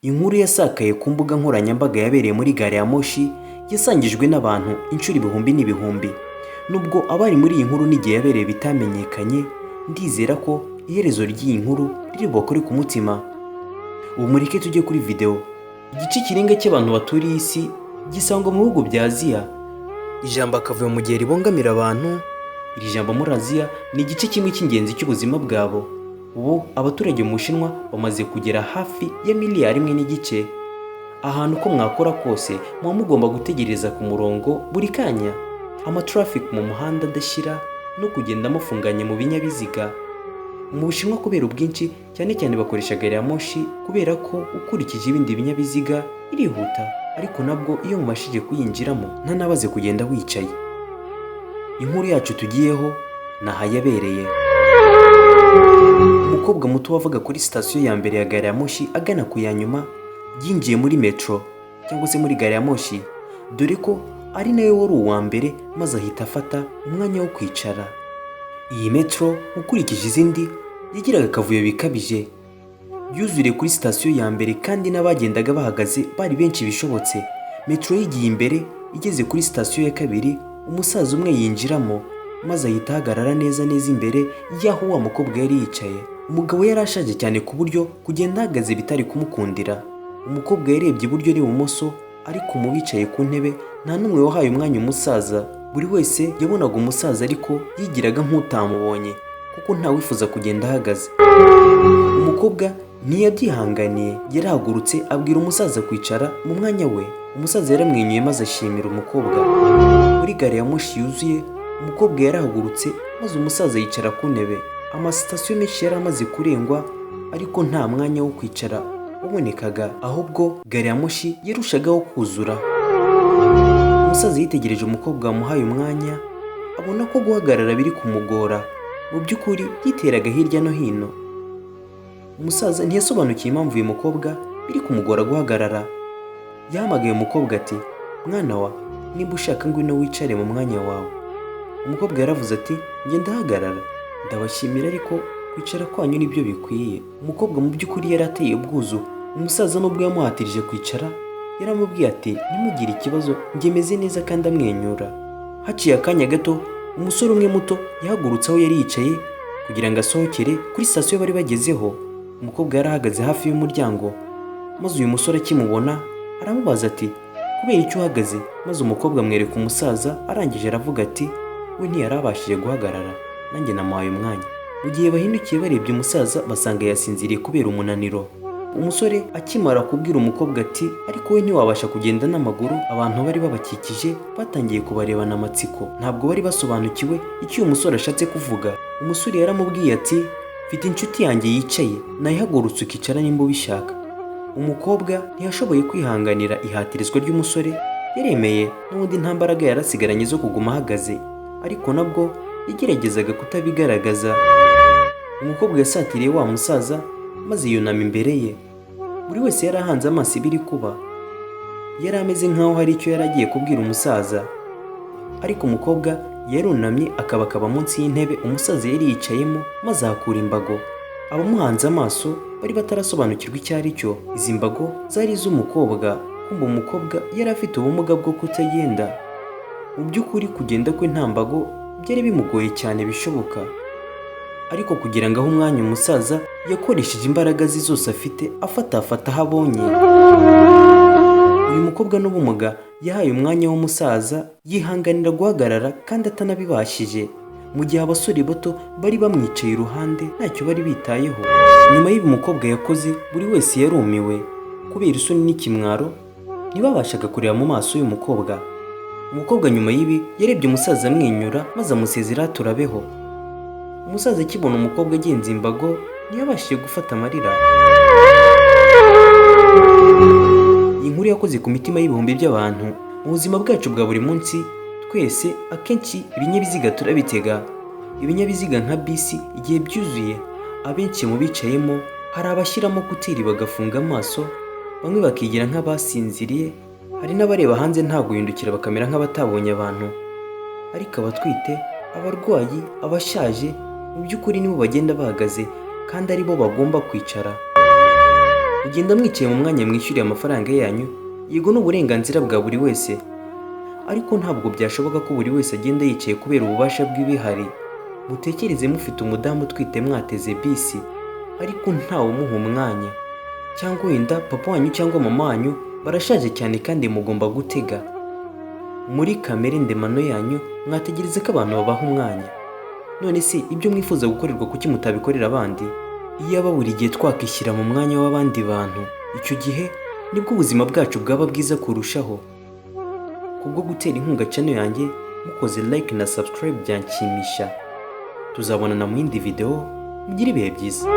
Inkuru yasakaye ku mbuga nkoranyambaga yabereye muri gari ya moshi yasangijwe n'abantu inshuro ibihumbi n'ibihumbi. Nubwo abari muri iyi nkuru n'igihe yabereye bitamenyekanye, ndizera ko iherezo ry'iyi nkuru riri bubakore ku mutima. Ubu mureke tujye kuri video. Igice kirenga cy'abantu baturiye isi gisangwa mu bihugu bya Aziya. Ijambo akavuyo mu gihe ribongamira abantu, iri jambo muri Aziya ni igice kimwe cy'ingenzi cy'ubuzima bwabo. Ubu abaturage mu Bushinwa bamaze kugera hafi ya 1.5 miliyari. Ahantu uko mwakora kose muba mugomba gutegereza ku murongo buri kanya. Amatraffic mu muhanda adashira no kugenda mufunganye mu binyabiziga. Mu Bushinwa, kubera ubwinshi, cyane cyane bakoresha gari ya moshi kubera ko ukurikije ibindi binyabiziga irihuta, ariko nabwo iyo mubashije kuyinjiramo ntanabaze kugenda wicaye. Inkuru yacu tugiyeho ni aha yabereye. Umukobwa muto wavaga kuri sitasiyo ya mbere ya gari ya moshi agana ku ya nyuma yinjiye muri metro cyangwa se muri gari ya moshi, dore ko ari nawe wari uwa mbere, maze ahita afata umwanya wo kwicara. Iyi metro, ukurikije izindi, yagiraga akavuyo bikabije. Yuzuriye kuri sitasiyo ya mbere kandi n'abagendaga bahagaze bari benshi bishobotse. Metro yigiye imbere, igeze kuri sitasiyo ya kabiri, umusaza umwe yinjiramo maze ahita ahagarara neza neza imbere y'aho wa mukobwa yari yicaye. Umugabo yari ashaje cyane ku buryo kugenda ahagaze bitari kumukundira. Umukobwa yarebye iburyo n'ibumoso, ariko mu bicaye ku ntebe nta n'umwe wahaye umwanya umusaza. Buri wese yabonaga umusaza ariko yigiraga nk'utamubonye, kuko ntawifuza kugenda ahagaze. Umukobwa ntiyabyihanganiye, yarahagurutse abwira umusaza kwicara mu mwanya we. Umusaza yaramwenyuye maze ashimira umukobwa. Muri gari ya moshi yuzuye, umukobwa yarahagurutse maze umusaza yicara ku ntebe. Amasitasiyo menshi yari amaze kurengwa, ariko nta mwanya wo kwicara wabonekaga, ahubwo gari ya moshi yarushagaho kuzura. Umusaza yitegereje umukobwa wamuhaye umwanya, abona ko guhagarara biri kumugora. Mu by'ukuri yiteraga hirya no hino. Umusaza ntiyasobanukiwe impamvu uyu mukobwa biri kumugora guhagarara. Yahamagaye umukobwa ati: "Mwana wa, niba ushaka ngwino wicare mu mwanya wawe." Umukobwa yaravuze ati: "Njye ndahagarara, ndabashimira, ariko kwicara kwanyu nibyo bikwiye." Umukobwa mu by'ukuri yari ateye ubwuzu. Umusaza, nubwo yamuhatirije kwicara, yaramubwiye ati: "Ntimugire ikibazo, njye meze neza," kandi amwenyura. Haciye akanya gato, umusore umwe muto yahagurutse aho yari yicaye kugira ngo asohokere kuri sitasiyo bari bagezeho. Umukobwa yari ahagaze hafi y'umuryango, maze uyu musore akimubona aramubaza ati: "Kubera icyo uhagaze?" Maze umukobwa amwereka umusaza, arangije aravuga ati: "We ntiyari abashije guhagarara, nanjye namuhaye umwanya." Mu gihe bahindukiye barebye umusaza, basanga yasinziriye kubera umunaniro. Umusore akimara kubwira umukobwa ati: "Ariko we ntiwabasha kugenda n'amaguru," abantu bari babakikije batangiye kubarebana amatsiko. Ntabwo bari basobanukiwe icyo uyu musore ashatse kuvuga. Umusore yaramubwiye ati: "Mfite inshuti yanjye yicaye, nayihagurutse ukicara nimba ubishaka." Umukobwa ntiyashoboye kwihanganira ihatirizwa ry'umusore, yaremeye. N'ubundi nta mbaraga yarasigaranye zo kuguma ahagaze, ariko nabwo yageragezaga kutabigaragaza. Umukobwa yasatiriye wa musaza maze yunama imbere ye. Buri wese yari ahanze amaso ibiri kuba. Yari ameze nk'aho hari icyo yari agiye kubwira umusaza, ariko umukobwa yarunamye akabakaba munsi y'intebe umusaza yari yicayemo maze ahakura imbago. Abamuhanze amaso bari batarasobanukirwa icyo ari cyo. Izi mbago zari iz'umukobwa. Kumva umukobwa yari afite ubumuga bwo kutagenda. Mu by'ukuri kugenda kwe nta mbago byari bimugoye cyane bishoboka, ariko kugira ngo ahe umwanya umusaza, yakoresheje imbaraga ze zose afite, afatafata aho abonye. Uyu mukobwa n'ubumuga yahaye umwanya w'umusaza, yihanganira guhagarara kandi atanabibashije, mu gihe abasore bato bari bamwicaye iruhande ntacyo bari bitayeho. Nyuma y'ibi umukobwa yakoze, buri wese yarumiwe kubera isoni n'ikimwaro, ntibabashaga kureba mu maso y'umukobwa. Umukobwa nyuma y'ibi yarebye umusaza amwenyura maze amusezera turabeho. Umusaza akibona umukobwa agenza imbago ntiyabashije gufata amarira. Iyi nkuru yakoze ku mitima y'ibihumbi by'abantu. Mu buzima bwacu bwa buri munsi, twese akenshi ibinyabiziga turabitega. Ibinyabiziga nka bisi, igihe byuzuye, abenshi mu bicayemo hari abashyiramo kuteri bagafunga amaso, bamwe bakigira nk'abasinziriye, hari n'abareba hanze nta guhindukira, bakamera nk'abatabonye abantu. Ariko abatwite, abarwayi, abashaje, mu by'ukuri nibo bagenda bahagaze kandi aribo bagomba kwicara. Kugenda mwicaye mu mwanya mwishyuriye amafaranga yanyu, yego ni uburenganzira bwa buri wese, ariko ntabwo byashoboka ko buri wese agenda yicaye kubera ububasha bw'ibihari. Mutekereze mufite umudamu utwite, mwateze bisi ariko ntawe umuha umwanya, cyangwa wenda papa wanyu cyangwa mama wanyu barashaje cyane kandi mugomba gutega. Muri kamere ndemano yanyu mwategereza ko abantu babaha umwanya. None se ibyo mwifuza gukorerwa, kuki mutabikorera abandi? Iyaba buri gihe twakishyira mu mwanya w'abandi bantu, icyo gihe nibwo ubuzima bwacu bwaba bwiza kurushaho. Kubwo gutera inkunga channel yanjye mukoze like na subscribe byanshimisha. Tuzabonana mu yindi video. Mugire ibihe byiza.